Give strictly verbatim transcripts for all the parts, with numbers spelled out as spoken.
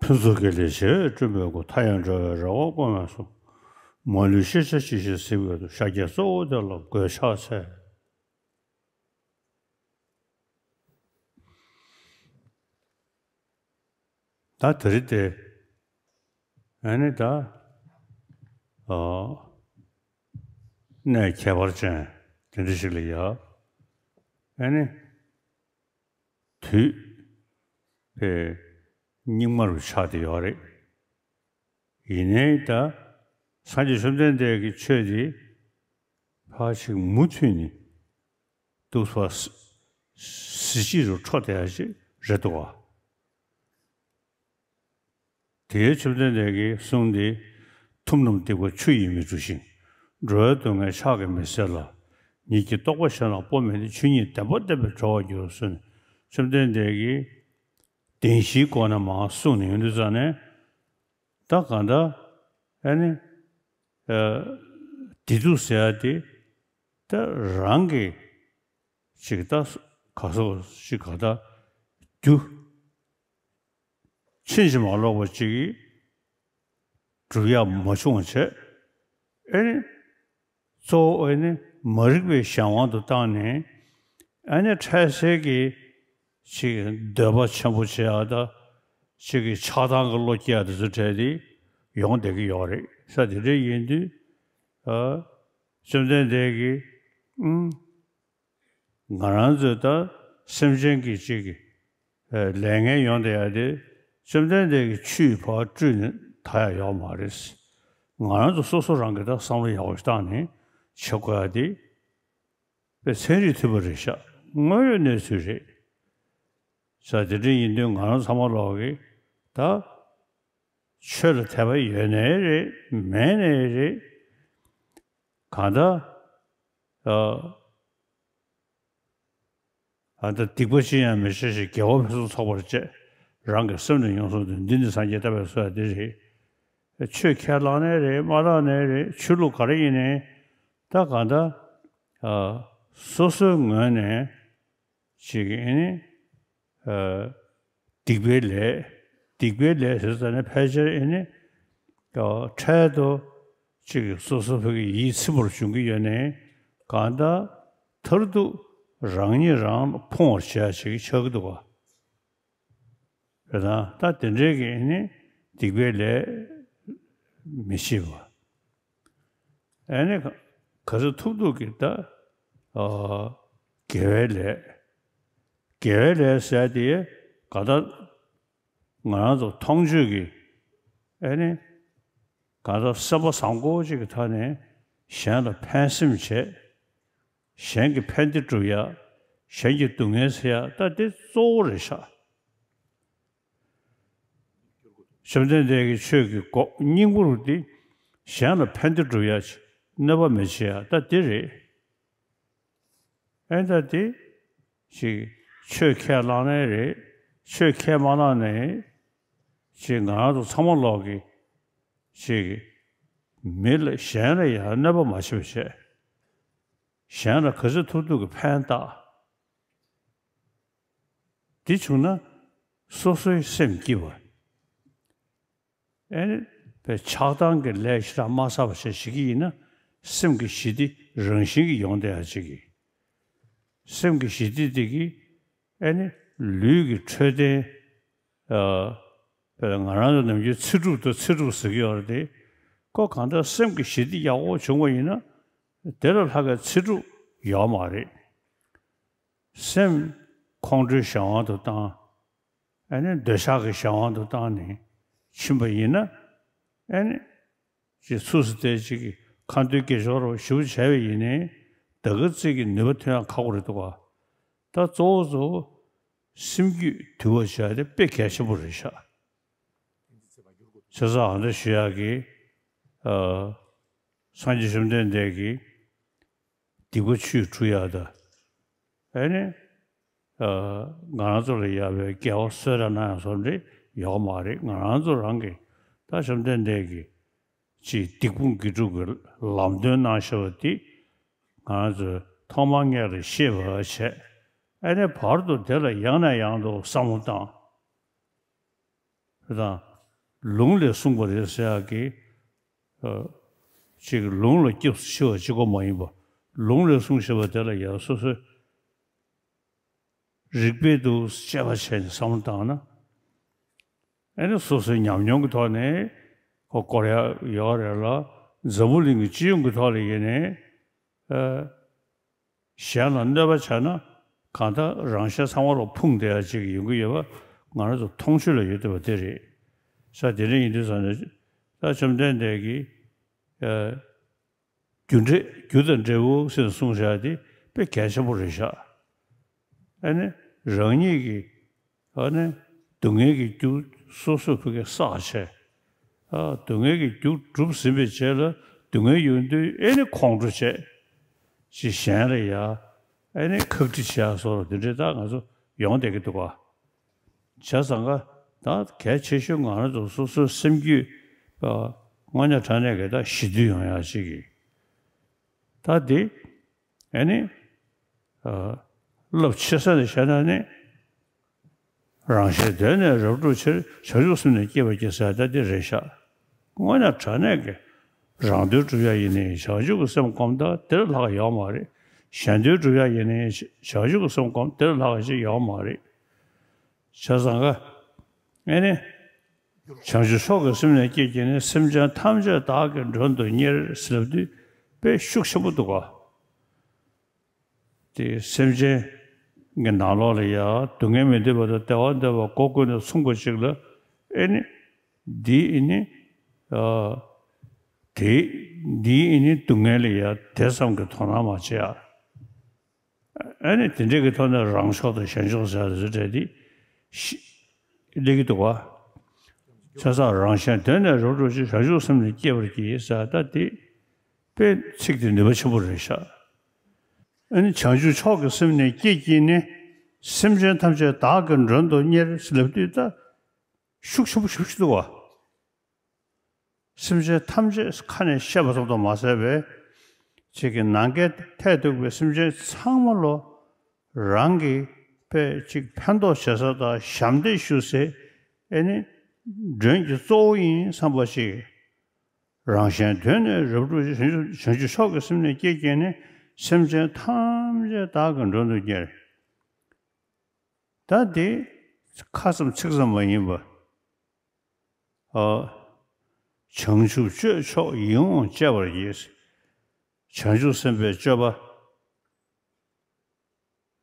ཐུགས་རྗེ་ལས་བྱེད་སྤྲུལ་པའི་སྐུ། མཐའ་ཡས་འགྲོ་བའི་རེ་བ་བསྐོང་བའི་གཟུགས། མ་ལུས་ཤེས་བྱ་ཇི་བཞིན་གཟིགས་པའི་སྐུ། ཤཱཀྱའི་གཙོ་བོ་དེ་ལ་མགོས་ཕྱག་འཚལ། ད་དེ་རིང་དེ། ཨ་ནི་ད། ཨ། གནས་ཁྱད་པར་ཅན་དེ་འདྲ་ཞིག་ལ་ཡ། ཨ་ནི། དུས། པའི་སྙིགས་མ་རུ་ཆགས་བསྡད་ཡོད་རེད། ཡིན་ནའི་ད། སངས་རྒྱས་བཅོམ་ལྡན་འདས་ཀྱི་ཆོས་འདི། ཕར་ཞིག་མུ་མཐུད་ནས། འདུག་པ། གཟི་བརྗིད་རུ་འཕྲོ་བསྡད་ཡ་ཞིག་རེད་འདུག་བ། དེའི་བཅོམ་ལྡན་འདས་ཀྱི་གསུང་འདི། ཐུབ་རྣམས་སྡིག་པ་ཆུ་ཡིས་མི་འཁྲུ་ཞིང་། འགྲོ་བའི་སྡུག་བསྔལ་ཕྱག་གིས་མི་སེལ་ལ། ཉིད་ཀྱི་རྟོགས་པ་གཞན་ལ་སྤོ་མི་ནུས། ཆོས་ཉིད་བདེན་པ་བསྟན་པས་གྲོལ་བར་འགྱུར་ཟེར་ནས། བཅོམ་ལྡན་འདས་ཀྱིས་བདེན་བཞིའི་སྒོ་ནས་མར་གསུངས་ནས་ཡོང་དུས་ཙང་ནས། ད་གང་ལྟར་ཨ་ནི། ཨ། བདེ་སྡུག་ཟེར་ཡ་དེ་ད་རང་གི་ཅིག་ད་ག་སོ་ཅིག་ག་ད་རྒྱུ་ཕྱིན་ཅི་མ་ལོག་པ་ཅིག་གིས་སྒྲུབ་ཡ་མ་བྱུང་བ་བྱས། ཨ་ནི། གཙོ་བོ་ཨ་ནི་མ་རིག་པའི་གཞན་དབང་དུ་བཏང་ནས། ཨ་ནི་འཕྲལ་སེལ་གྱི་ཅིག་འདོད་པ་ཆེན་པོ་བྱེད་ཡག་དང་། ཅིག་གི་ཆགས་སྡང་གི་བློ་སྐྱེ་ཡག་དེ་ཚོ་འཕྲལ་དེ་ཡོང་བསྡད་ཀྱི་ཡོད་རེད་ས། དེ་འདྲ་ཡིན་དུས། ཨ། བཅོམ་ལྡན་འདས་ཀྱིས། ཨུམ། ང་རང་ཚོས་ད་སེམས་ཅན་གྱི་ཅིག་གི། ཨ། ལས་ངན་ཡོང་བསྡད་ཡག་དེ། བཅོམ་ལྡན་འདས་ཀྱི་ཆུས་ཕར་བཀྲུས་ནས་ད་ཡག་ཡོད་མ་རེད། ང་རང་ཚོ་སོ་སོ་རང་གིས་ད་བསམ་བློ་ཡག་པོ་ཞིག་བཏང་ནས་བྱེད་དགོས་ཡག་དེ། པའི་ཚན་རིག་མཐུན་པ་རེད་ཤག་དངོས་ཡོད་གནས་ཚུལ་རེད། ས། དེ་འདྲ་ཡིན་དུས་ང་རང་ཚང་མ་ལོག་གིས་ད། ཆོས་ལ་དད་པ་ཡོད་ནའི་རེད། མེད་ནའི་རེད། གང་ལྟར། ཨ། ཨ། ད་སྡིག་པ་ཅི་ཡང་མི་བྱ་ཞིང་། དགེ་བ་ཕུན་སུམ་ཚོགས་པར་སྤྱད། རང་གི་སེམས་ནི་ཡོངས་སུ་འདུལ། འདི་ནི་སངས་རྒྱས་བསྟན་པའི་སྲོལ་འདི་རེད། ཆོས་ཁས་བླངས་ནའི་རེད། མ་བླངས་ནའི་རེད། ཆོས་ལུགས་ག་རེ་ཡིན་ནའི། ད་གང་ལྟར། ཨ། སོ་སོའི་ངོས་ནས་ཅིག་ཨ་ནི། ཨ། སྡིག་པའི་ལས། སྡིག་པའི་ལས་ཟེར་ཙང་ནས་ཕལ་ཆེར་ཨ་ནི། ཨ། འཕྲལ་དུ་ཅིག་སོ་སོ་ཕ་གི་ཡིད་ཚིམ་པོར་བྱུང་གི་ཡོད་ནའི། གང་ལྟར་མཐར་ཐུག་རང་ཉིད་རང་ལ་ཕུང་བར་བྱེད་ཡ་ཞིག་ཆགས་ཀྱི་འདུག་ག་རེད་ན། ད་དེ་འདྲའི་གི་ཨ་ནི་སྡིག་པའི་ལས་མི་བྱེད་པ། ཨ་ནི་ག་ཚོད་ཐུབ་ཐུབ་ཀྱིས་ད། ཨ། དགེ་བའི་ལས། དགེ་བའི་ལས་ཟེར་དེ་ག་ད་ང་རང་ཚོ་མཐོང་ཆོས་ཀྱི། ཨ་ནི་ག་ད་སེམས་པ་བཟང་པོ་ཅིག་གི་ཐོག་ནས་གཞན་ལ་ཕན་སེམས་བྱེད། གཞན་གྱི་ཕན་བདེ་སྒྲུབ་ཡ། གཞན་གྱི་སྡུག་བསྔལ་སེལ་ཡ། ད་དེ་གཙོ་བོ་རེད་ཤག་བཅོམ་ལྡན་འདས་ཀྱི་ཆོས་ཀྱི་སྒོ་སྙིང་པོ་རུ་དེ་གཞན་ལ་ཕན་བདེ་སྒྲུབ་ཡ་ཅིག་གནོད་པ་མི་བྱེད་ཡ་ད་དེ་རེད། ཨེ་ད་དེ་ཅིག་ཆོས་ཁས་བླངས་ནའི་རེད། ཆོས་ཁས་མ་བླངས་ནའི་ཅིག་ང་རང་ཚོ་ཚང་མ་ལོག་གིས་ཅིག་མི་ལ་གཞན་ལ་ཡང་གནོད་པ་མ་བྱེད་པ་བྱས། གཞན་ལ་ག་ཚོད་ཐུབ་ཐུབ་ཀྱི་ཕན་བཏགས། དེ་བྱུང་ན་སོ་སོའི་སེམས་སྐྱིད་པ། ཨེ་ནི་པའི་ཆགས་སྡང་གི་ལས་ཞེ་དྲག་མ་བསགས་པ་བྱས་ཤིག་གི་ཡིན་ན། སེམས་ཀྱི་ཞི་བདེ་རང་བཞིན་གྱིས་ཡོང་བསྡད་ཡ་ཅིག་གི། སེམས་ཀྱི་ཞི་བདེ་དེ་གིས་ཨེ་ནི་ལུས་ཀྱི་འཕྲོད་བསྟེན། ཨ། པའི་ང་རང་ཚོ་ནམ་རྒྱུན་ཚེ་སྒྲུབ་དང་ཚེ་སྒྲུབ་ཟེར་གྱི་ཡོད་རེད་དེ། ཁོ་གང་ལྟར་སེམས་ཀྱི་ཞི་བདེ་ཡག་པོ་བྱུང་བ་ཡིན་ན། དེ་ལས་ལྷག་གི་ཚེ་སྒྲུབ་ཡོད་མ་རེད། སེམས་ཁོང་ཁྲོའི་གཞན་དབང་དུ་བཏང་། ཨ་ནི་འདོད་ཆགས་ཀྱི་གཞན་དབང་དུ་བཏང་ནས་ཕྱིན་པ་ཡིན་ན། ཨ་ནི་ཅིག་ཚུགས་སུ་བསྡད་ཅིག་གི་ཁ་འདོན་སྐད་ཅོར་རོ་ཞུ་བྱས་པ་ཡིན་ནའི། ད་ག་ཙིག་གི་ནུས་པ་ཐོན་ཡག་ཁག་པོ་རེད་འདུག་ག་ད་གཙོ་བོ་གཙོ་བོ་སེམས་རྒྱུད་དུལ་བ་བྱས་ཏེ་དཔེ་གལ་ཆེན་པོ་རེད་ཤག་བྱས་ཙང་ཨ་འདྲ་ཞུ་ཡག་གི། ཨ། སངས་རྒྱས་བཅོམ་ལྡན་འདས་ཀྱིས་སྡིག་པ་ཆུས་འཁྲུ་ཡག་དང་། ཨེ་ནི། ཨ། ང་རང་ཚོ་ལ་ཡོད་པའི་དགེ་བ་གསོལ་རས་གནང་ཡག་སོགས་འདི་ཡོད་མ་རེད། ང་རང་ཚོ་རང་གིས་ད་བཅོམ་ལྡན་འདས་ཀྱིས་ཅིག་སྡིག་སྤོང་དགེ་སྒྲུབ་ཀྱི་ལམ་སྟོན་གནང་བཞག་པ་འདི་ང་རང་ཚོས་ཐོག་མར་སྔོན་ལ་ཤེས་པ་བྱས། ཨེ་ནི་བར་དུ་དེ་ལ་ཡང་ནས་ཡང་དུ་བསམ་བློ་བཏང་། དང་ ལུང་ལས་གསུངས་པ་རེད་ཟེར་ཡག་གི། ཨ། ཅིག་ལུང་ལ་སྐྱབས་སུ་མཆི་བ་གཅིག་པོ་མ་ཡིན་པ། ལུང་ལས་གསུངས་བཞག་པ་དེ་ལ་ཡང་སོ་སོའི་རིག་པས་དུ་དཔྱད་པ་བྱས་ནས་བསམ་བློ་བཏང་ན། ཨ་ནི་སོ་སོའི་ཉམས་མྱོང་གི་ཐོག་ནས་ཁོ་སྐོར་ཡག་ཡོད་རེད་ལ། འཛམ་བུ་གླིང་གི་སྤྱི་ཡོངས་ཀྱི་ཐོག་ལ་ཡིན་ནའི། ཨ། གཞན་ལ་གནོད་པ་བྱས་ན་གང་ལྟར་རང་གཞན་ཚང་མ་ལ་ཕུང་བསྡད་ཡ་ཅིག་ཡོང་གི་ཡོད་པ་ང་རང་ཚོ་མཐོང་ཆོས་ལ་ཡོད་བསྡད་པ་དེ་རེད། ས་དེ་འདྲ་ཡིན་དུས་ཙང་ནས་ད་བཅོམ་ལྡན་འདས་ཀྱིས། ཨ། རྒྱུ་འབྲས་རྒྱུ་དང་འབྲས་བུ་ཟེར་ནས་གསུངས་བཞག་དེ་དཔེ་གལ་ཆེན་པོ་རེད་ཤག་ཨ་ནི་རང་ཉིད་ཀྱི། ཨ་ནི་སྡུག་བསྔལ་གྱི་རྒྱུ་སོ་སོས་ཕ་གིར་བསགས་བྱས། ཨ། སྡུག་བསྔལ་གྱི་རྒྱུ་གྲུབ་ཟིན་པའི་རྗེས་ལ་སྡུག་བསྔལ་ཡོང་དུས་ཨེ་ནི་ཁོང་ཁྲོ་བྱས། ཅིག་གཞན་ལ་ཡ་ཨེ་ནི་ཁག་དཀྲི་བྱས་སོགས་དེ་འདྲའི་ད་ང་ཚོ་ཡོང་བསྡད་ཀྱི་འདུག་ག་བྱས་ཙང་ཀ་ད་གལ་ཆེ་ཤོས་ང་རང་ཚོ་སོ་སོའི་སེམས་རྒྱུད། ཨ། དངོས་གནས་དྲང་གནས་ཀྱི་ད་ཞི་དུལ་ཡོང་ཡ་ཅིག་གི། ད་འདི། ཨ་ནི། ཨ། རླབས་ཆེ་ས་ནས་བཤད་ན་ནི། རང་གཞན་དོན་ནི་རབ་བསྒྲུབ་ཕྱིར། བྱང་ཆུབ་སེམས་ནི་བསྐྱེད་པར་བགྱི་ཟེར་ད་འདི་རེད་ཤག་དངོས་གནས་དྲང་གནས་ཀྱི་རང་དོན་སྒྲུབ་ཡ་ཡིན་ནའི་བྱང་ཆུབ་ཀྱི་སེམས་བསྒོམ་ད་དེ་ལས་ལྷག་ཡོད་མ་རེད། གཞན་དོན་སྒྲུབ་ཡ་ཡིན་ནའི་བྱང་ཆུབ་ཀྱི་སེམས་བསྒོམ་དེ་ལས་ལྷག་ཅིག་ཡོད་མ་རེད། བྱས་ཙང་ཀ་ཨེ་ནི། བྱང་ཆུབ་མཆོག་གི་སེམས་ནི་བསྐྱེད་བགྱིས་ནས། སེམས་ཅན་ཐམས་ཅད་བདག་གིས་མགྲོན་དུ་གཉེར་ཟེར་ལབ་དུས་དཔེ་ཤུགས་ཆེན་པོ་འདུག་ག་དེ་སེམས་ཅན་གྱི་ནང་ལོགས་ལ་ཡ་སྡུག་བསྔལ་མི་འདོད་པ་དང་བདེ་བ་འདོད་པ་སྒོ་ཀུན་ནས་མཚུངས་པ་ཅིག་ལ། ཨེ་ནི། འདི་ཨེ་ནི། ཨ། དེ། འདི་ཨེ་ནི་སྡུག་བསྔལ་ལ་ཡ་དེ་ཙམ་གྱི་དོ་སྣང་མ་བྱེད་ཨ། ཨ་ནི་དེ་འདྲའི་གི་ཐོག་ནས་རང་ཕྱོགས་དང་གཞན་ཕྱོགས་ཟེར་བ་དེ་ཚོ་འདྲ་དེ་ཤི་སླེབས་ཀྱི་འདུག་བ། བྱས་ཙང་རང་གཞན་དོན་ནི་རབ་བསྒྲུབ་ཕྱིར། བྱང་ཆུབ་སེམས་ནི་བསྐྱེད་པར་བགྱི་ཟེར་ད་དེ་དཔེ་ཚིག་དེ་ནུས་པ་ཆེན་པོ་རེད་ཤག་ཨ་ནི་བྱང་ཆུབ་མཆོག་གི་སེམས་ནི་བསྐྱེད་བགྱིས་ནས། སེམས་ཅན་ཐམས་ཅད་བདག་གིས་མགྲོན་དུ་གཉེར་ཟེར་ལབ་དུས་ད་ཤུགས་ཆེན་པོ་ཞེ་པོ་ཅིག་འདུག་བ། སེམས་ཅན་ཐམས་ཅད་ཁ་ནས་བཤད་པ་ཙམ་དུ་མ་ཟད་པའི་ཅིག་གི་ནམ་མཁའི་མཐས་གཏུགས་པའི་སེམས་ཅན་ཚང་མ་ལོ་རང་གི་དཔེ་ཅིག་ཕན་ཐོགས་བྱེད་ས་དང་ཞབས་འདེགས་ཞུ་སའི་ཨེ་ནི་མགྲོན་གྱི་གཙོ་བོ་ཡིན་བསམ་པ་ཅིག་རང་གཞན་དོན་ནི་རབ་བསྒྲུབ་ཕྱིར། བྱང་ཆུབ་མཆོག་གི་སེམས་ནི་བསྐྱེད་བགྱིས་ནས། སེམས་ཅན་ཐམས་ཅད་བདག་གིས་མགྲོན་དུ་གཉེར། ད་འདི་ཁ་ཙམ་ཚིག་ཙམ་མ་ཡིན་པ། ཨ། བྱང་ཆུབ་སྤྱོད་མཆོག་ཡིད་འོང་སྤྱད་པར་བགྱི། བྱང་ཆུབ་སེམས་དཔའི་སྤྱོད་པ།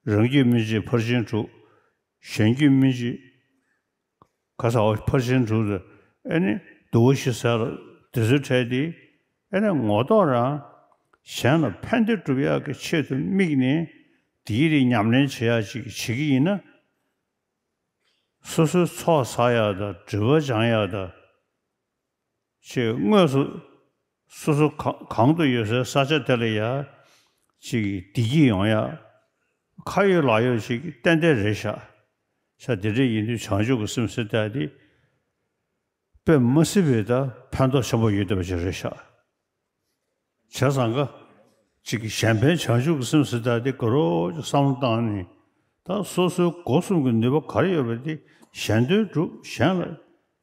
རང་རྒྱུད་སྨིན་བྱེད་ཕར་ཕྱིན་དྲུག་གཞན་རྒྱུད་སྨིན་བྱེད་ཁ་ས་འོ་ཕར་ཕྱིན་དྲུག་ཏུ། ཨེ་ནི་བསྡུ་བ་བཞི་ཟེར་དེ་ཚོའི་གྲས་དེ། ཨེ་ནི་ངོ་ཐོག་རང་གཞན་ལ་ཕན་བདེ་སྒྲུབ་ཡག་གི་ཆེད་དུ་དམིགས་ནས་དེའི་རིགས་ཉམས་ལེན་བྱེད་ཡག་ཅིག་བྱེད་ཀྱི་ཡིན་ན། སོ་སོའི་ཚོགས་བསགས་ཡག་དང་སྒྲིབ་པ་སྦྱང་ཡག་དང་། ཅེས་དངོས་སུ་སོ་སོ་གང་གང་དུ་ཡོད་སའི་ས་ཆ་དེ་ལ་ཡ་ཅིག་བདེ་སྐྱིད་ཡོང་ཡ་ཁ་ཡོད་ལག་ཡོད་ཅིག་ཏན་ཏན་རེད་ཤག་ས་དེ་འདྲ་ཡིན་དུས་བྱང་ཆུབ་ཀྱི་སེམས་ཟེར་ཡ་དེ་དཔེ་མ་སྲིད་པའི་ད་ཕན་ཐོགས་ཆེན་པོ་ཡོད་བསྡད་པ་ཅིག་རེད་ཤག་བྱས་ཙང་ཀ་ཅིག་གཞན་ཕན་བྱང་ཆུབ་ཀྱི་སེམས་ཟེར་ཡ་དེ་དགའ་རབ་ཅིག་བསམ་བློ་བཏང་ནས་ད་སོ་སོའི་སྒོ་གསུམ་གྱི་ནུས་པ་ག་རེ་ཡོད་པ་དེ་གཞན་དོན་སྒྲུབ། གཞན་ལ་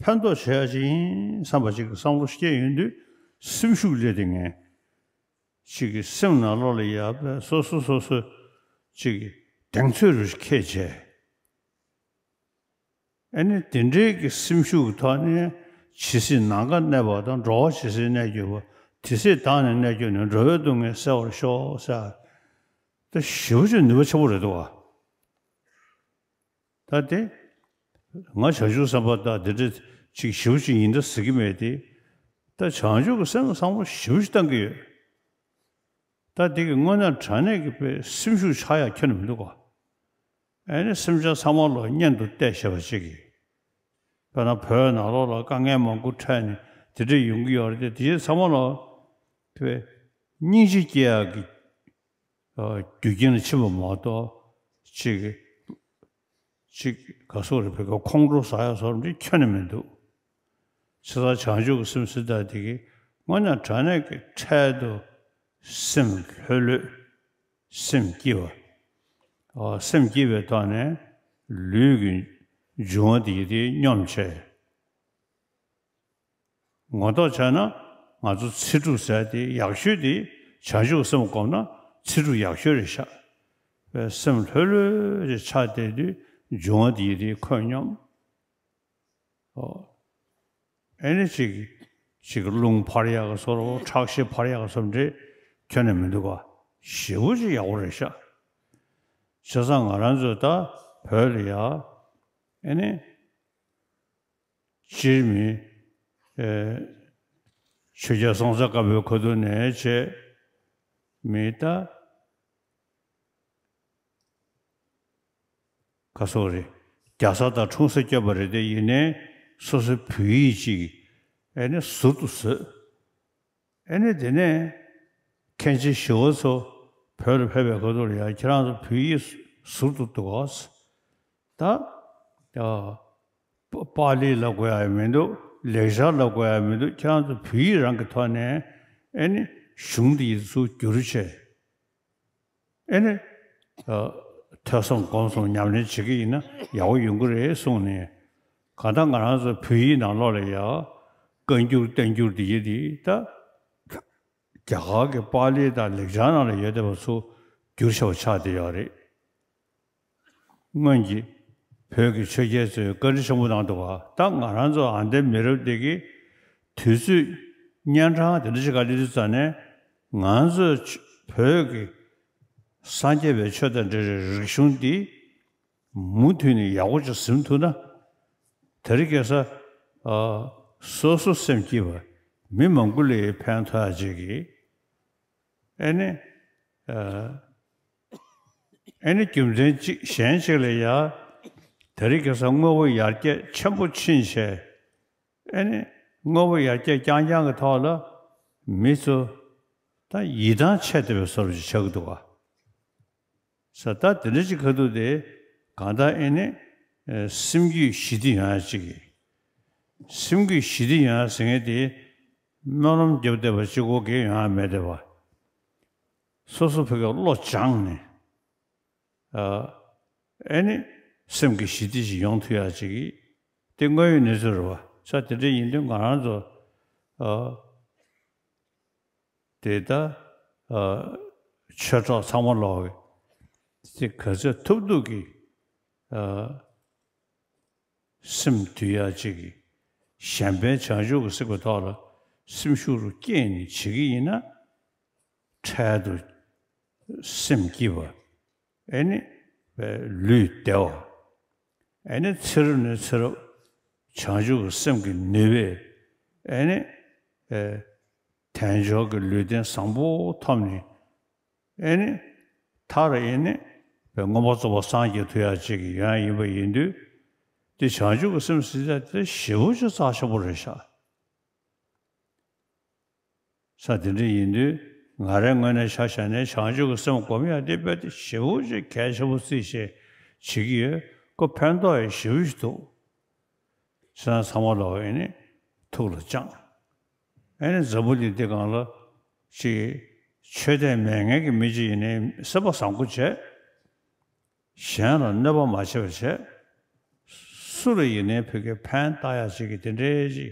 ཕན་ཐོགས་བྱེད་ཡ་ཅིག་ཡིན་བསམ་པ་ཅིག་གི་བསམ་བློ་སྐྱེས་ཡོང་དུས་སེམས་ཤུགས་སླེབས་ཏེ་ངས་ཅིག་གི་སེམས་ནང་ལོགས་ལ་ཡ་དཔེ་སོ་སོ་སོ་སོ་ཅིག་གི་གདེང་ཚོད་རུ་ཁྱེད་བྱས། ཨ་ནི་དེ་འདྲའི་གི་སེམས་ཤུགས་ཐོག་ནས་ཇི་སྲིད་ནམ་མཁའ་གནས་པ་དང་། འགྲོ་བ་ཇི་སྲིད་གནས་གྱུར་པ། དེ་སྲིད་བདག་ནི་གནས་གྱུར་ནས། འགྲོ་བའི་སྡུག་བསྔལ་སེལ་བར་ཤོག་ཟེར། ད་ཞེ་པོ་ཅིག་ནུས་པ་ཆེན་པོ་རེད་འདུག་བ། ད་དེ་ང་བྱང་ཆུབ་སེམས་དཔའ་དང་དེ་འདྲ་ཅིག་ཞེ་པོ་ཅིག་ཡིན་ད་ཟེར་གྱི་མེད་དེ། ད་བྱང་ཆུབ་ཀྱི་སེམས་བསམ་བློ་ཞེ་པོ་ཅིག་བཏང་གི་ཡོད། ད་དེ་གི་དངོས་གནས་དྲང་གནས་ཀྱི་དཔེ་སེམས་ཤུགས་ཆག་ཡག་ཁྱོན་ནས་མི་འདུག་ག་ཨེ་ནི་སེམས་ཅན་ཚང་མ་ལ་གཉེན་དུ་བལྟས་བྱས་པ་ཅིག་གིས། དཔེར་ན་བོད་ནང་ལོགས་ལ་དཀའ་ངལ་མང་པོ་འཕྲད་ནས་དེ་འདྲ་ཡོང་གི་ཡོད་རེད་དེ། དེ་ཚང་མ་ལ་དཔེ་སྙིང་རྗེ་སྐྱེ་ཡག་གི་ཨ་རྒྱུ་རྐྱེན་ལ་ཕྱིན་པ་མ་གཏོགས་ཅིག་ཅིག་ག་སོགས་རེད་བོད་ཀྱི་ཁོང་ཁྲོ་ཟ་ཡ་སོགས་འདི་ཁྱོན་ནས་མི་འདུག་བྱས་ཙང་བྱང་ཆུབ་ཀྱི་སེམས་ཟེར་ཡ་དེ་གི་དངོས་གནས་དྲང་གནས་ཀྱི་འཕྲལ་དུ་སེམས་ལྷོད་ལྷོད། སེམས་སྐྱིད་པ། ཨ་སེམས་སྐྱིད་པའི་ཐོག་ནས་ལུས་ཀྱི་འབྱུང་བ་དེ་དེ་སྙོམས་བྱས། ངོ་ཐོག་བྱས་ན་ང་ཚོ་ཚེ་སྒྲུབ་ཟེར་དེ་ཡག་ཤོས་དེ་བྱང་ཆུབ་སེམས་བསྒོམས་ན་ཚེ་སྒྲུབ་ཡག་ཤོས་རེད་ཤག་པའི་སེམས་ལྷོད་ལྷོད་ཅིག་ཆགས་བསྡད་དུས་འབྱུང་བ་དེ་ཡི་དེ་ཁོད་སྙོམས། ཨོ། ཨེ་ནི་ཅིག་ཅིག་རླུང་འཕར་ཡག་གི་བཟོ་འདྲ་ཁྲག་ཤེད་འཕར་ཡག་གི་བཟོ་འདྲ་ཁྱོན་ནས་མི་འདུག་ག་ཞེ་པོ་ཅིག་ཡག་པོ་རེད་ཤག་བྱས་ཙང་ང་རང་ཚོས་ད་བོད་ལ་ཡ་ཨེ་ནི་སྤྱིར་མི་ཨེ་ཆོས་རྒྱལ་སྲོང་བཙན་སྒམ་པོའི་ཁ་ཐུག་ནས་བྱས་མི་ད། ག་སོགས་རེད། རྒྱ་བཟའ་དང་འཁྲུངས་ས་བསྐྱབས་པ་རེད་དེ་ཡིན་ནའི་སོ་སོའི་བོད་ཡིག་ཅིག་ཨེ་ནི་ཟུར་དུ་བཟོས། ཨེ་ནི་དེ་ནས་མཁན་ཆེན་ཞི་བ་འཚོ་བོད་ལ་ཕེབས་པའི་སྐབས་དུ་ལ་ཡང་ཁྱེད་རང་ཚོ་བོད་ཡིག་ཟུར་དུ་འདུག་ག་ད་ཨ་པ་པཱ་ལི་ལབ་དགོས་ཡ་མི་འདུག་ལེགས་སྦྱར་ལབ་དགོས་ཡ་མི་འདུག་ཁྱེད་རང་ཚོ་བོད་ཡིག་རང་གི་ཐོག་ནས་ཨེ་ནི་གཞུང་འདི་ཡིག་ཚུར་བསྒྱུར་བྱས། ཨེ་ནི། ཨ། ཐོས་བསམ་སྒོམ་གསུམ་ཉམས་ལེན་བྱེད་ཀྱི་ཡིན་ན་ཡག་པོ་ཡོང་གི་རེད་གསུངས་ནས། གང་ལྟར་ང་རང་ཚོ་བོད་ཡིག་ནང་ལོགས་ལ་ཡ། བཀའ་འགྱུར་བསྟན་འགྱུར་འདི་ཡི་འདི་ད། རྒྱ་གར་གྱི་པཱ་ལི་དང་ལེགས་སྦྱར་ནང་ལ་ཡོད་བསྡད་པ་ཚོ་བསྒྱུར་བཞག་པ་ཆགས་བསྡད་ཡོད་རེད། སྔོན་གྱི་བོད་ཀྱི་ཆོས་རྒྱལ་ཚོས་བཀའ་དྲིན་ཆེན་པོ་གནང་འདུག་ག་ད་ང་རང་ཚོ་ཨ་འདའི་མི་རབས་འདི་གི་དུས་ཚོད་གཉན་འཕྲང་དེ་འདྲ་ཞིག་ག་སླེབས་དུས་ཙ་ནས་ང་ཚོས་བོད་ཀྱི་སངས་རྒྱས་པའི་ཆོས་དང་འབྲེལ་བའི་རིག་གཞུང་འདི་མུ་མཐུད་ནས་ཡག་པོ་ཅིག་ཟིན་ཐུབ་ན། དེ་རིང་ཁ་སང་ཨ་སོ་སོ་སེམས་སྐྱིད་པ་མི་མང་པོ་ལ་ཕན་ཐོགས་ཡ་ཅིག་གི་ཨེ་ནི་ཨ་ཨེ་ནི་རྒྱུ་མཚན་གཅིག་གཞན་ཞིག་ལ་ཡ་དེ་རིང་ཁ་སང་དངོས་པོ་ཡར་རྒྱས་ཆེན་པོ་ཕྱིན་བྱས། ཨེ་ནི་དངོས་པོ་ཡར་རྒྱས་རྐྱང་རྐྱང་གི་ཐོག་ལ་མི་ཚོ་ད་ཡིད་ཐང་ཆད་བསྡད་པའི་བཟོ་འདྲ་ཅིག་ཆགས་ཀྱི་འདུག་ག་ས་ད་དེ་འདྲ་ཅིག་ཁ་ཐུག་དེ་གང་ལྟར་ཨེ་ནི་ཨེ་སེམས་རྒྱུད་ཞི་བདེ་ཡོང་ཡ་ཅིག་གི་སེམས་རྒྱུད་ཞི་བདེ་ཡོང་ཡ་ཟེར་མཁན་དེ་སྨོན་ལམ་རྒྱབ་བསྡད་པ་གཅིག་པོ་གིས་ཡོང་ཡ་མེད་བསྡད་པ། སོ་སོ་ཕ་གིར་བློ་སྦྱངས་ནས། ཨ་ཨེ་ནི་སེམས་ཀྱི་ཞི་བདེ་ཞིག་ཡོང་ཐུབ་ཡ་ཅིག་གི་དེ་དངོས་ཡོད་གནས་ཚུལ་རེད་བ། ས་དེ་འདྲ་ཡིན་དུས་ང་རང་ཚོ་ཨ་དེ་ད་ཨ་ཆོས་གྲོགས་ཚང་མ་ལོག་གི་དེ་ག་ཚོད་ཐུབ་ཐུབ་ཀྱི་ཨ་སེམས་འདུལ་ཡ་ཅིག་གི་གཞན་ཕན་བྱང་ཆུབ་ཀྱི་སེམས་ཀྱི་ཐོག་ལ་སེམས་ཤུགས་རུ་བསྐྱེད་ནས་བྱེད་ཀྱི་ཡིན་ན། འཕྲལ་དུ་སེམས་སྐྱིད་པ། ཨེ་ནི་ལུས་བདེ་བ། ཨེ་ནི་ཚེ་རབས་ནས་ཚེ་རབས་བྱང་ཆུབ་ཀྱི་སེམས་ཀྱི་ནུས་པས་ཨེ་ནི་དལ་འབྱོར་གྱི་ལུས་རྟེན་བཟང་པོ་ཐོབ་ནས། ཨེ་ནི། མཐར་ཨེ་ནི། མངོན་པར་རྫོགས་པར་སངས་རྒྱས་ཐུབ་ཡག་ཅིག་ཡོང་ཡག་ཡིན་པ་ཡིན་དུས། དེ་བྱང་ཆུབ་ཀྱི་སེམས་ཟེར་ཡག་དེ་ཞེ་པོ་ཅིག་རྩ་ཆེན་པོ་རེད་ཤག་ས་དེ་འདྲ་ཡིན་དུས་ང་རའི་ངོས་ནས་ཆ་བཞག་ནས་བྱང་ཆུབ་ཀྱི་སེམས་སྒོམ་ཡག་དེ་རྦད་དེ་ཞེ་པོ་ཅིག་གལ་ཆེན་པོ་བརྩིས་བྱས་བྱེད་ཀྱི་ཡོད། ཁོ་ཕན་ཐོགས་ཡག་ཞེ་པོ་ཅིག་འདུག་ཁྱེད་རང་ཚང་མ་ལོག་ཨེ་ནི་ཐུགས་ལ་བཅངས། ཨེ་ནི་འཛམ་བུ་གླིང་འདི་སྒང་ལ་ཅིག་ཆོས་དད་མེད་མཁན་གྱི་མི་ཅིག་ཡིན་ནའི་སེམས་པ་བཟང་པོ་བྱས། གཞན་ལ་གནོད་པ་མ་བྱས་པ་བྱས། སུ་ལ་ཡིན་ནའི་ཕ་གིར་ཕན་བཏགས་ཡག་ཅིག་གི་དེ་འདྲའི་ཅིག་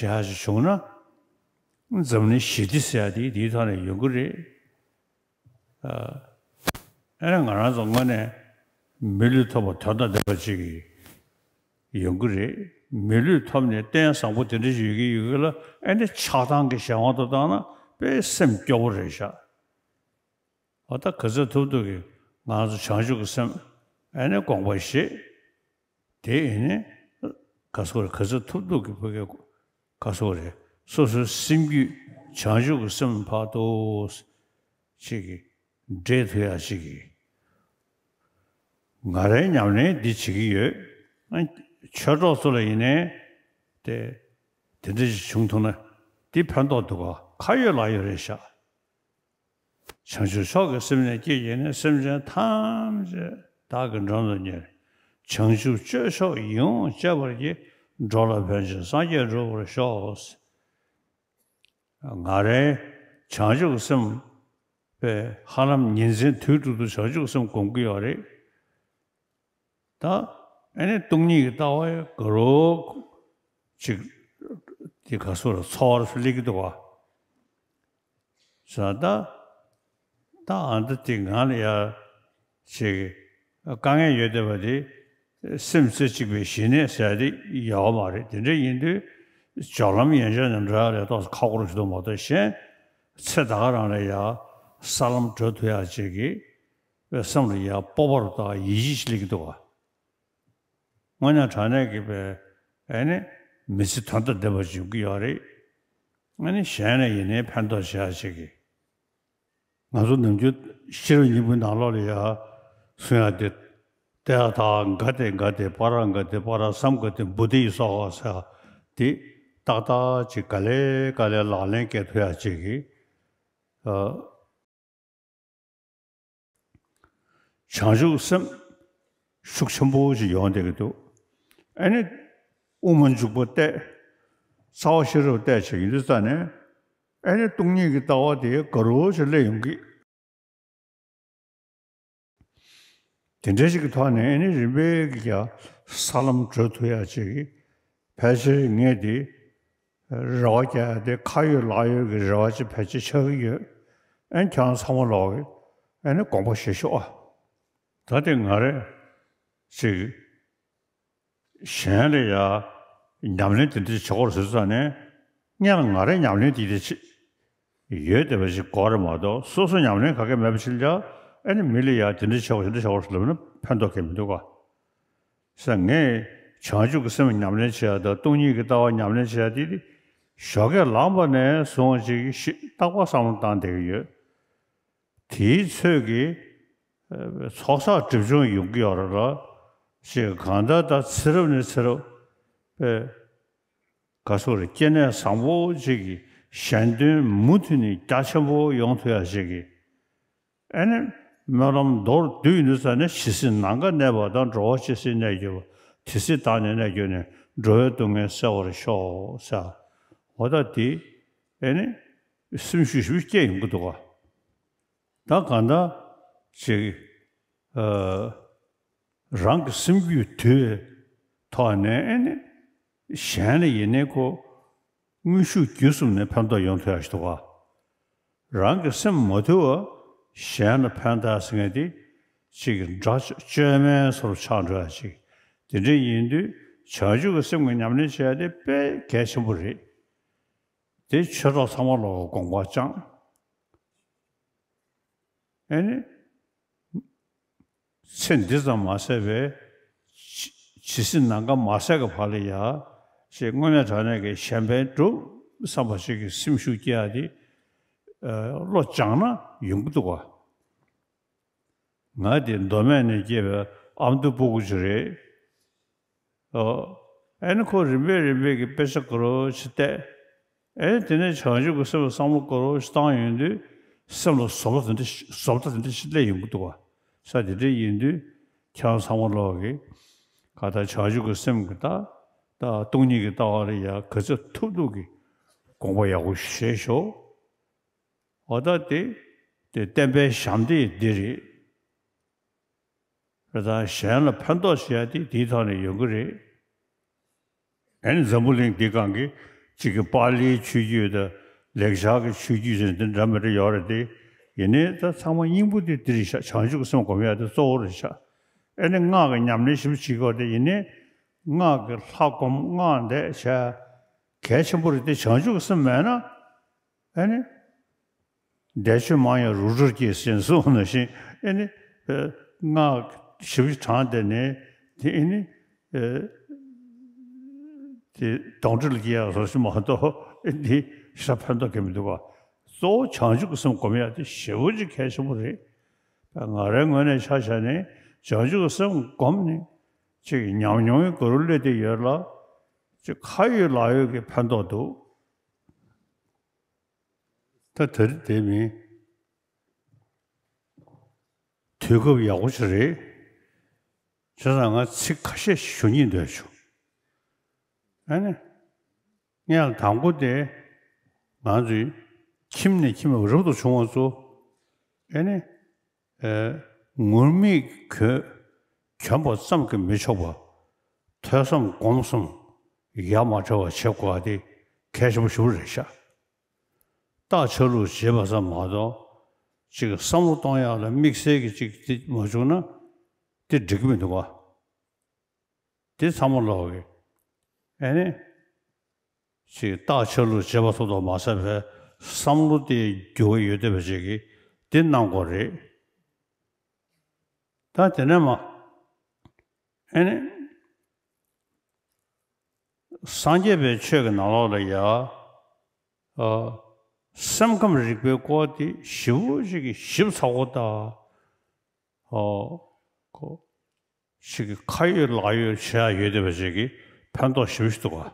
བྱེད་ཡག་ཅིག་བྱུང་ན། འཛམ་གླིང་ཞི་བདེ་ཟེར་ཡག་དེ་དེའི་ཐོག་ནས་ཡོང་གི་རེད། ཨ་ཨེ་ནི་ང་རང་ཚོ་དངོས་གནས་མི་ལུས་ཐོབ་པ་དོན་དང་ལྡན་པ་ཅིག་ཡོང་གི་རེད། མི་ལུས་ཐོབ་ནས་རྟེན་བཟང་པོ་དེ་འདྲ་ཞིག་ཡོད་ཀྱི་ཡོད་ཀྱི་ལ་ཨེ་ནི་ཆགས་སྡང་གི་གཞན་དབང་དུ་བཏང་ན་དཔེ་སེམས་སྐྱོ་པོ་རེད་ཤག་འོ་ད་ག་ཚོད་ཐུབ་ཐུབ་ཀྱིས་ང་ཚོ་བྱང་ཆུབ་ཀྱི་སེམས་ཨེ་ནི་དགོངས་པ་བཞེས། དེ་ཨེ་ནི་ག་སོགས་རེད། ག་ཚོད་ཐུབ་ཐུབ་ཀྱིས་ཕ་གི་ག་སོགས་རེད། སོ་སོའི་སེམས་རྒྱུད་བྱང་ཆུབ་ཀྱི་སེམས་ཕར་ཏོག་ཅིག་གིས་འདྲེས་ཐུབ་ཡག་ཅིག་གིས། ང་རའི་ཉམས་ལེན་འདི་བྱེད་ཀྱི་ཡོད། ཨ་ཆོས་གྲོགས་ཚོ་ལ་ཡིན་ནའི་དེ་དེ་འདྲ་ཞིག་བྱུང་ཐུབ་ན་འདི་ཕན་ཐོགས་འདུག་ག་ཁ་ཡོད་ལག་ཡོད་རེད་ཤག་བྱང་ཆུབ་མཆོག་གི་སེམས་ནི་བསྐྱེད་བགྱིས་ནས། སེམས་ཅན་ཐམས་ཅད་བདག་གིས་མགྲོན་དུ་གཉེར། བྱང་ཆུབ་སྤྱོད་མཆོག་ཡིད་འོང་སྤྱད་པར་བགྱི། འགྲོ་ལ་ཕན་ཕྱིར་སངས་རྒྱས་འགྲུབ་པར་ཤོག་ང་རའི་བྱང་ཆུབ་ཀྱི་སེམས་དཔེ་ཧ་ལམ་ཉིན་མཚན་དུས་དྲུག་ཏུ་བྱང་ཆུབ་ཀྱི་སེམས་སྒོམ་གྱི་ཡོད་རེད། ད་ཨེ་ནི་སྟོང་ཉིད་ཀྱི་ལྟ་བ་ཡང་དགའ་རབ་ཅིག་ དེ་ག་སོ་ར་འཚོ་བར་སླེབས་ཀྱི་འདུག་བ། ས་ད། ད་ཨ་ད་དེ་ང་ལ་ཡ་ཅིག་དཀའ་ངལ་ཡོད་བསྡད་པ་དེ་སེམས་རྩེ་གཅིག་པའི་ཞི་གནས་ཟེར་ཡ་དེ་ཡོད་མ་རེད། དེ་འདྲ་ཡིན་དུས་སྦྱོར་ལམ་ཡན་ཆད་ནས་འགྲོ་ཡ་ལས་ཏོག་ཙམ་ཁག་པོ་རུ་ཞིག་འདུག་མ་གཏོགས་གཞན་ཚེ་ད་ག་རང་ལ་ཡ་ས་ལམ་འགྲོ་ཐུབ་ཡ་ཅིག་གི་སེམས་ལ་ཡ་སྤོབས་པ་རུ་དང་ཡིད་ཆེས་ཤིག་སླེབས་ཀྱི་འདུག་བ། དངོས་གནས་དྲང་གནས་ཀྱི་པའི་ཨེ་ནི་མི་ཚེ་དོན་དང་ལྡན་པ་ཞིག་ཡོང་གི་ཡོད་རེད། ཨེ་ནི་གཞན་ལ་ཡིན་ནའི་ཕན་ཐོགས་བྱེད་ཡ་ཞིག་གི། ང་ཚོ་ནམ་རྒྱུན་ཤེས་རབ་སྙིང་པོའི་ནང་ལོགས་ལ་ཡ་གསུང་ཡ་དེ། ཏདྱ་ཐཱ་ག་ཏེ་ག་ཏེ་པཱ་ར་ག་ཏེ་པཱ་ར་སཾ་ག་ཏེ་བོ་དྷི་སྭཱ་ཧཱ་ཟེར་ཡ་དེ་ཏག་ཏག་ཅིག་ག་ལེ་ག་ལེ་ལག་ལེན་འཁེལ་ཐུབ་ཡ་ཅིག་གི། ཨ། བྱང་ཆུབ་སེམས་ཤུགས་ཆེན་པོ་ཞིག་ཡོང་བསྡད་ཀྱི་འདུག་ཨ་ནི་དབུ་མ་འཇུག་པ་གཏད། རྩ་བ་ཤེས་རབ་གཏད་བྱས་ཡིན་དུས་ཙ་ནས་ཨ་ནི་སྟོང་ཉིད་ཀྱི་ལྟ་བ་དེ་དགའ་རབ་ཅིག་སླེབས་ཡོང་གི། དེ་འདྲ་ཞིག་གི་ཐོག་ནས་ཨ་ནི་རིམ་པས་ཀྱི་ཡ་ས་ལམ་བགྲོད་ཐུབ་ཡ་ཅིག་གི་ཕལ་ཆེར་ངས་དེ། རེ་བ་རྒྱག་ཡ་དེ་ཁ་ཡོད་ལག་ཡོད་ཀྱི་རེ་བ་ཅིག་ཕལ་ཆེར་ཆགས་ཀྱི་ཡོད། ཨན་ཁྱེད་རང་ཚང་མ་ལོག་གི་ཨ་ནི་དགོངས་པ་བཞེས་ཤོག་ཨ། ད་དེ་ང་རེ་ཅིག་གཞན་ལ་ཡ་ཉམས་ལེན་དེ་འདྲ་བྱེད་དགོས་ཟེར་ཙང་ནས་སྔོན་ལ་ང་རེ་ཉམས་ལེན་དེ་འདྲ་ཅིག་ཡོད་བསྡད་པ་ཞིག་དགོས་རེད་མ་གཏོགས་སོ་སོ་ཉམས་ལེན་ག་གེ་མེད་པ་ཞིག་ལ་ཨ་ནི་མི་ལ་ཡ་དེ་འདྲ་བྱེད་དགོས་དེ་འདྲ་བྱེད་དགོས་ཟེར་ལབ་ན་ཕན་ཐོགས་གང་ཡང་མི་འདུག་ག། ཟེར་ངས་བྱང་ཆུབ་ཀྱི་སེམས་ཉམས་ལེན་བྱེད་ཡ་དང་སྟོང་ཉིད་ཀྱི་ལྟ་བ་ཉམས་ལེན་བྱེད་ཡ་དེ་ཞོགས་ཀས་ལངས་པ་ནས་བཟུང་ཅིག་ཞིག་རྟག་པར་བསམ་བློ་བཏང་བསྡད་ཀྱི་ཡོད། དེའི་ཚོད་ཀྱིས་ཚོགས་བསགས་སྒྲིབ་སྦྱོང་ཡོང་གི་ཡོད་རེད་ལ། ཞེས་གང་ལྟར་ད་ཚེ་རབས་ནས་ཚེ་རབས་པའི་ག་སོགས་རེ་སྐྱེ་གནས་བཟང་པོ་ཅིག་གི་གཞན་དོན་མུ་མཐུད་ནས་རྒྱ་ཆེན་པོ་ཡོང་ཐུབ་ཡ་ཞིག་གི། ཨ་ནི་སྨོན་ལམ་མདོར་བསྡུས་ཡིན་དུས་ཙ་ནས་ཇི་སྲིད་ནམ་མཁའ་གནས་པ་དང་འགྲོ་བ་ཇི་སྲིད་གནས་གྱུར་པ་དེ་སྲིད་བདག་ནི་གནས་གྱུར་ནས་འགྲོ་བའི་སྡུག་བསྔལ་སེལ་བར་ཤོག་ཟེར། འོ་ད་དེ་ཨ་ནི་སེམས་ཤུགས་ཞེ་པོ་སྐྱེ་ཡོང་གི་འདུག་ག། ད་གང་ལྟར་ཅིག་ཨ། རང་གི་སེམས་རྒྱུད་དུལ་བའི་ཐོག་ནས་ཨེ་ནི་གཞན་ལ་ཡིན་ནའི་ཁོ་དངོས་ཤུགས་བརྒྱུད་གསུམ་ནས་ཕན་ཐོགས་ཡོང་ཐུབ་ཡ་ཞིག་འདུག་ག། རང་གི་སེམས་མ་དུལ་བ་གཞན་ལ་ཕན་ཐོགས་ཟེར་མཁན་དེ་གཅིག་གི་དགྲ་བཅོས་མའི་བཟོ་འདྲ་ཆགས་འགྲོ་ཡ་ཅིག། དེ་འདྲ་ཡིན་དུས་བྱང་ཆུབ་ཀྱི་སེམས་ཀྱི་ཉམས་ལེན་བྱེད་ཡ་དེ་དཔེ་གལ་ཆེན་པོ་རེད། དེ་ཆོས་གྲོགས་ཚང་མ་ལོག་དགོངས་པ་བཅངས། ཨེ་ནི། ཚེ་འདི་ཙམ་མ་ཟད་པའི་ཇི་ཇི་སྲིད་ནམ་མཁའ་མ་ཟད་ཀྱི་བར་ལ་ཡ། ཞེས་དངོས་གནས་དྲང་གནས་ཀྱི་གཞན་ཕན་སྒྲུབ་བསམ་པ་ཞིག་གི་སེམས་ཤུགས་སྐྱེ་ཡ་དེ། ཨ། བློ་སྦྱངས་ན་ཡོང་གི་འདུག་ག། ང་དེ་མདོ་སྨད་ནས་སྐྱེས་པའི་ཨ་མདོ་སྤུ་གུ་ཅིག་རེད། ཨོ། ཨེ་ནི་ཁོ་རིམ་པས་རིམ་པས་ཀྱི་དཔེ་ཆ་དགའ་རབ་ཅིག་བལྟས། ཨེ་ནི་དེ་ནས་བྱང་ཆུབ་ཀྱི་སེམས་ལ་བསམ་བློ་དགའ་རབ་ཅིག་བཏང་ཡོང་དུས་སེམས་ལ་བཟོ་ལྟ་དེ་འདྲ་ཞིག་བཟོ་ལྟ་དེ་འདྲ་ཞིག་སླེབས་ཡོང་གི་འདུག་བ། ས་དེ་འདྲ་ཡིན་དུས་ཁྱེད་རང་ཚང་མ་ལོག་གི་ག་ད་བྱང་ཆུབ་ཀྱི་སེམས་ཀྱི་ད་ད་སྟོང་ཉིད་ཀྱི་ལྟ་བ་ལ་ཡ་ག་ཚོད་ཐུབ་ཐུབ་ཀྱི་དགོངས་པ་ཡག་པོ་བཞེས་ཤོག། འོ་ད་དེ་དེ་བསྟན་པའི་ཞབས་འདེགས་འདི་རེད། རེད་ད་གཞན་ལ་ཕན་ཐོགས་བྱེད་ཡ་དེ་དེའི་ཐོག་ནས་ཡོང་གི་རེད། ཨ་ནི་འཛམ་བུ་གླིང་འདི་སྒང་གི་གཅིག་གི་པཱ་ལིའི་ཆོས་བརྒྱུད་དང་ལེགས་སྦྱར་གྱི་ཆོས་བརྒྱུད་ཟེར་འདི་འདྲ་མི་འདྲ་ཡོད་རེད་དེ། ཡིན་ནའི་ད་ཚང་མ་སྙིང་པོ་དེ་འདི་རེད་ཤག། བྱང་ཆུབ་ཀྱི་སེམས་སྒོམ་ཡ་དེ་གཙོ་བོ་རེད་ཤག། ཨ་ནི་སྔགས་ཀྱི་ཉམས་ལེན་ཞིབ་བྱེད་དགོས་དེ་ཡིན་ནའི་སྔགས་ཀྱི་ལྷ་སྒོམ་སྔགས་བཟླས་བྱ་གལ་ཆེན་པོ་རེད་དེ། བྱང་ཆུབ་ཀྱི་སེམས་མེད་ན། ཨ་ནི། བཟླས་བརྗོད་མང་ཡང་རུ་སྒྲ་སྐྱེ་ཟེར་གསུངས་ནང་བཞིན་ཨ་ནི། སྔགས་ཞིབ་ཅིག་བགྲངས་བསྡད་ནས་དེ་ཨ་ནི། དེ་གདོན་འདྲེ་ལ་སྐྱེ་ཡག་བཟོ་ཞིག་མ་གཏོགས་འདི་ཞེ་དྲག་ཕན་ཐོགས་གང་མི་འདུག་ག། གཙོ་བོ་བྱང་ཆུབ་ཀྱི་སེམས་སྒོམ་ཡག་དེ་ཞེ་པོ་ཅིག་གལ་ཆེན་པོ་རེད། ང་རའི་ངོས་ནས་ཆ་བཞག་ནས་བྱང་ཆུབ་ཀྱི་སེམས་སྒོམ་ནས་ཅིག་ཉམས་མྱོང་གི་སྒོ་རུ་སླེབས་བསྡད་ཡོད་ལ། ཅིག་ཁ་ཡོད་ལག་ཡོད་ཀྱི་ཕན་ཐོགས་འདུག། ད་དེ་རིང་དེ་མིན། དུས་སྐབས་ཡག་པོ་ཞིག་རེད། བྱས་ཙང་ང་ཚིག་ཁ་ཤས་ཞུ་སྙིང་འདོད་བྱུང་། ཨ་ནི། སྔོན་ལ་དང་པོ་དེ། ང་ཚོའི་ཁྱིམ་ནས་ཁྱིམ་ལ་རབ་ཏུ་བྱུང་བ་ཚོ། ཨ་ནི། ཨེ། ངུར་སྨྲིག་གྱོན་གྱོན་པ་ཙམ་གྱིས་མི་ཆོག་པ། ཐོས་བསམ་སྒོམ་གསུམ་ཡ་མ་བྲལ་བ་བྱེད་དགོས་པ་དེ་ གལ་ཆེན་པོ་ཞེ་པོ་རེད་ཤག། བརྟག་དཔྱད་ལུགས་བྱེད་པ་ཙམ་མ་གཏོགས་ཅིག་བསམ་བློ་གཏོང་ཡག་ལ་དམིགས་བསལ་གྱི་ཅིག་དེ་མ་བྱུང་ན་དེ་འགྲིག་གི་མི་འདུག་ག། དེ་ཚང་མ་ལོག་གི། ཨ་ནི། ཅིག་བརྟག་དཔྱད་ལུགས་བྱེད་པ་སོགས་དང་མ་ཟད་པའི་བསམ་བློ་དེ་འགྱུར་བ་ཡོད་བསྡད་པ་ཅིག་གིས་དེ་གནང་དགོས་རེད། ད་དེ་ནས་མ། ཨ་ནི། སངས་རྒྱས་པའི་ཆོས་ཀྱི་ནང་ལོགས་ལ་ཡ། ཨ། སེམས་ཁམས་རིག་པའི་སྐོར་དེ་ཞེ་པོ་ཅིག་གི་ཞིབ་ཚགས་པོ་དང་། ཨོ། ཁོ། ཞིག་གི་ཁ་ཡོད་ལག་ཡོད་བྱེད་ཡག་ཡོད་བསྡད་པ་ཞིག་གིས་ཕན་ཐོགས་ཞེ་པོ་ཞིག་འདུག་ག།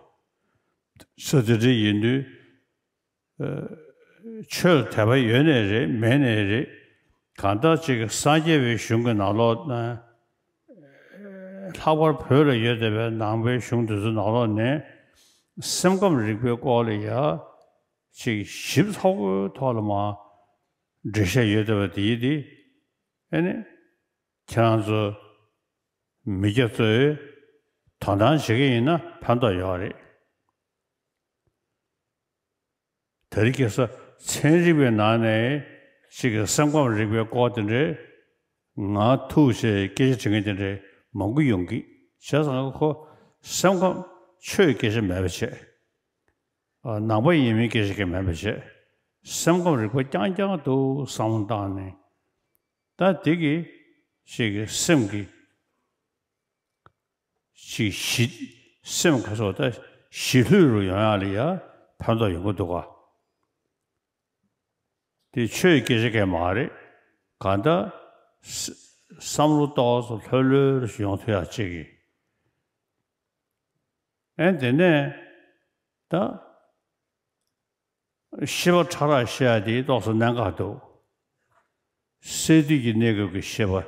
ས་དེ་འདྲ་ཡིན་དུས། ཨ། ཆོས་ལ་དད་པ་ཡོད་ནའི་རེད་མེད་ནའི་རེད། གང་ལྟར་ཅིག་གི་སངས་རྒྱས་པའི་གཞུང་གི་ནང་ལོགས་ན། ལྷག་པར་བོད་ལ་ཡོད་བསྡད་པའི་ནང་པའི་གཞུང་དེ་ཚོའི་ནང་ལོགས་ནས། སེམས་ཁམས་རིག་པའི་སྐོར་ལ་ཡ། ཅིག་ཞིབ་ཚགས་པོའི་ཐོག་ལ་མ། འགྲེལ་བཤད་ཡོད་བསྡད་པ་དེ་ཡིན་ཏེ། ཨ་ནི། ཁྱེད་རང་ཚོ་མི་སྐྱ་ཚོས་དོ་སྣང་བྱེད་ཀྱི་ཡིན་ན་ཕན་ཐོགས་ཡོད་རེད། དེ་རིང་ཁ་སང་ཚན་རིག་པའི་ནང་ནས་ཅིག་གི་སེམས་ཁམས་རིག་པའི་སྐོར་དེ་འདྲའི་ང་ཐུག་བྱས་སྐད་ཆ་དྲི་མཁན་དེ་འདྲའི་མང་པོ་ཡོང་གི། བྱས་ཙང་ཁོ་སེམས་ཁམས་ཆོས་སྐད་ཆ་མེད་པ་བྱས། ཨ། ནང་པ་ཡིན་མིན་སྐད་ཆ་གང་མེད་པ་བྱས། སེམས་ཁམས་རིག་པ་རྐྱང་རྐྱང་དུ་བསམ་བློ་བཏང་ནས། ད་དེ་གི་ཞིག་གི་སེམས་ཀྱི་ཞིག་ཞི། སེམས་ཁ་སོགས་ད་ཞི་ལྷོད་རུ་ཡོང་ཡག་ལ་ཡ་ཕན་ཐོགས་ཡོང་གི་འདུག་ག། དེ་ཆོས་སྐད་ཆ་གང་མ་རེད། གང་ལྟར་བསམ་བློ་ཏོག་ཙམ་ལྷོད་ལྷོད་རུ་ཡོང་ཐུབ་ཡག་ཅིག་གི། ཨེ། དེ་ནས་ད། ཤེས་པ་ཕྲ་རགས་ཤེས་ཡ་དེ་ཏོག་ཙམ་གནད་འགག་འདུག། སས་བསྡུས་ཀྱི་གནས་སྐབས་ཀྱི་ཤེས་པ།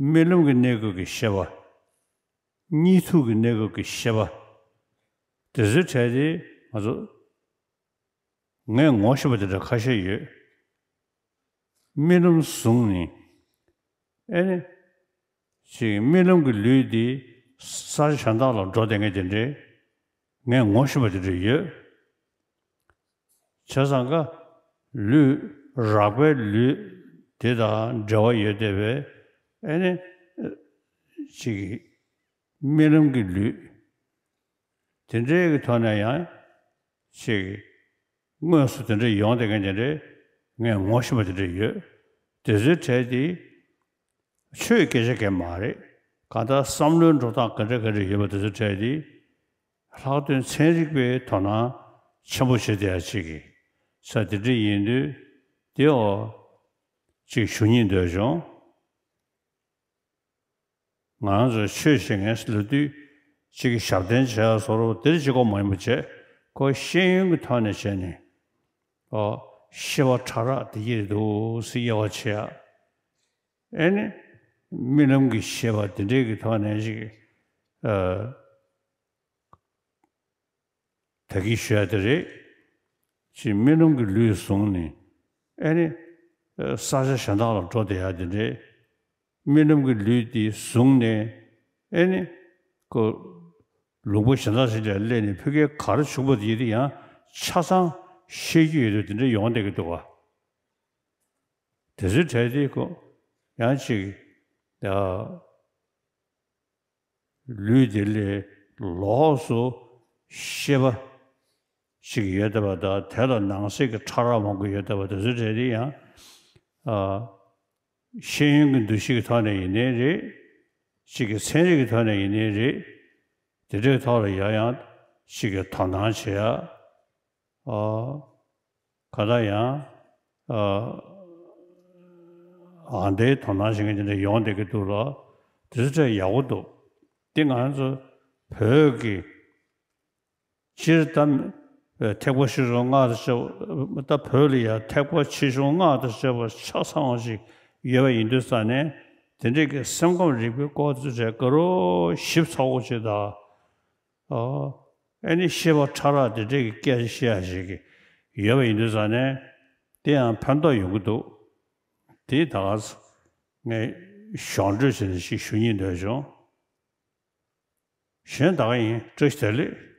རྨི་ལམ་གྱི་གནས་སྐབས་ཀྱི་ཤེས་པ། གཉིད་འཐུག་གི་གནས་སྐབས་ཀྱི་ཤེས་པ། དེ་ཚོའི་གྲས་དེ་ང་ཚོ། ངས་ངོ་ཤེས་པ་དེ་འདྲ་ཁ་ཤས་ཡོད། རྨི་ལམ་བཟུང་ནས། ཨེ་ནི། ཅིག་རྨི་ལམ་གྱི་ལུས་འདི་ས་ཆ་གཞན་དག་ལ་འགྲོ་བསྡད་མཁན་དེ་འདྲའི་ངས་ངོ་ཤེས་པ་དེ་འདྲ་ཡོད། བྱས་ཙང་ཀ། ལུས། རགས་པའི་ལུས་དེ་དང་འབྲེལ་བ་ཡོད་བསྡད་པའི། ཨེ་ནི། ཅིག་རྨི་ལམ་གྱི་ལུས། དེ་འདྲའི་གི་ཐོག་ནས་ཡང་ཅིག་དངོས་སུ་དེ་འདྲ་ཡོང་བསྡད་མཁན་དེ་འདྲའི་ངས་ངོ་ཤེས་པ་དེ་འདྲ་ཡོད། དེ་ཚོའི་གྲས་དེ་ཆོས་སྐད་ཆ་གང་མ་རེད། གང་ལྟར་བསམ་བློའི་འགྲོ་སྟངས་ག་འདྲ་ག་འདྲ་ཡོད་པ་དེ་ཚོའི་གྲས་དེ་ལྷག་དོན་ཚན་རིག་པའི་དོ་སྣང་ཆེན་པོ་བྱེད་བསྡད་ཡ་ཅིག་གི་ས་དེ་འདྲ་ཡིན་དུས་དེའོ་ཅིག་ཞུ་སྙིང་འདོད་བྱུང་། ང་རང་ཚོ་ཆོས་བྱེད་མཁན་ལབ་དུས་གཅིག་གི་ཞབས་བརྟན་བྱེད་ཡ་བཟོ་འདྲ་དེ་གཅིག་པོ་མ་ཡིན་པ་བྱས་ཁོ་ཤེས་ཡོན་གྱི་ཐོག་ནས་བྱས་ནས། ཨོ། ཤེས་པ་ཕྲ་རགས་དེ་གྱིས་འདུག་སེ་དབྱེ་བ་ཕྱེ་ཡ། ཨེ་ནི། རྨི་ལམ་གྱི་ཤེས་པ་དེ་འདྲའི་གི་ཐོག་ནས་ཅིག་ཨ། ད་གིན་ཞུ་ཡ་དེ་རེད། ཅིག་རྨི་ལམ་གྱི་ལུས་བཟུང་ནས། ཨེ་ནི། ས་ཆ་གཞན་དག་ལ་འགྲོ་བསྡད་ཡ་དེ་འདྲས། རྨི་ལམ་གྱི་ལུས་དེ་བཟུང་ནས། ཨེ་ནི། ཁོ། ལུང་པ་གཞན་དག་ཞིག་ལ་སླེབས་ནས་ཕ་གིར་ག་རེ་བྱུང་བ་དེ་ཡིན་དེ་ཡང་ཆ་ཚང་ཤེས་ཀྱི་ཡོད་དུས་དེ་འདྲ་ཡོང་བསྡད་ཀྱི་འདུག་ག། དེ་ཚོའི་གྲས་དེ་ཁོ། ཡང་ཅིག་ཡ། ལུས་དེ་ལས་ལོགས་སུ་ཤེས་པ་ཞིག་ཡོད་བསྡད་པ་དང་དེ་ལ་ནང་གསེས་ཀྱི་ཕྲ་རགས་མང་པོ་ཡོད་བསྡད་པ་དེ་ཚོའི་གྲས་དེ་ཡང་། ཨ། ཤེས་ཡོན་གྱི་འདུ་ཤེས་ཀྱི་ཐོག་ནས་ཡིན་ནའི་རེད། གཅིག་གི་ཚན་རིག་གི་ཐོག་ནས་ཡིན་ནའི་རེད། དེ་འདྲའི་ཐོག་ལ་ཡང་ཡང་གཅིག་གི་དོ་སྣང་བྱེད་ཡ། ཨ། ག་ད་ཡང་། ཨ། ཨ། འདའི་དོ་སྣང་བྱེད་མཁན་དེ་འདྲ་ཡོང་བསྡད་ཀྱི་འདུག་ལ། དེ་ཚོ་ཡག་པོ་འདུག། འདི་ང་ཚོ་བོད་ཀྱི་སྤྱིར་བཏང་ཐེག་པ་ཆེ་ཆུང་སྔགས་དང་བཅས་པ། ད་བོད་ལ་ཡང་ཐེག་པ་ཆེ་ཆུང་སྔགས་དང་བཅས་པ་ཆ་ཚང་བ་ཞིག་ཡོད་པ་ཡིན་དུས་ཙང་ནས་དེ་འདྲའི་གི་སེམས་ཁམས་རིག་པའི་སྐོར་དེ་ཚོ་ག་རེ་ཞིབ་ཚགས་པོ་བྱེད་ད། ཨོ། ཨེ་ནི་ཤེས་པ་ཕྲ་རགས་དེ་འདྲས་ཀྱི་སྐད་ཆ་བཤད་ཡ་ཞིག་ཡོད་པ་ཡིན་དུས་ཙང་ནས་དེ་ཡང་ཕན་ཐོགས་ཡོང་གི་འདུག། དེ་ད་ག་ངས་གཞོགས་འདྲི་བྱས་ནས་ཞིག་ཞུ་སྙིང་འདོད་བྱུང་། གཞན་ད་ག་ཡིན། བཀྲ་ཤིས་བདེ་ལེགས།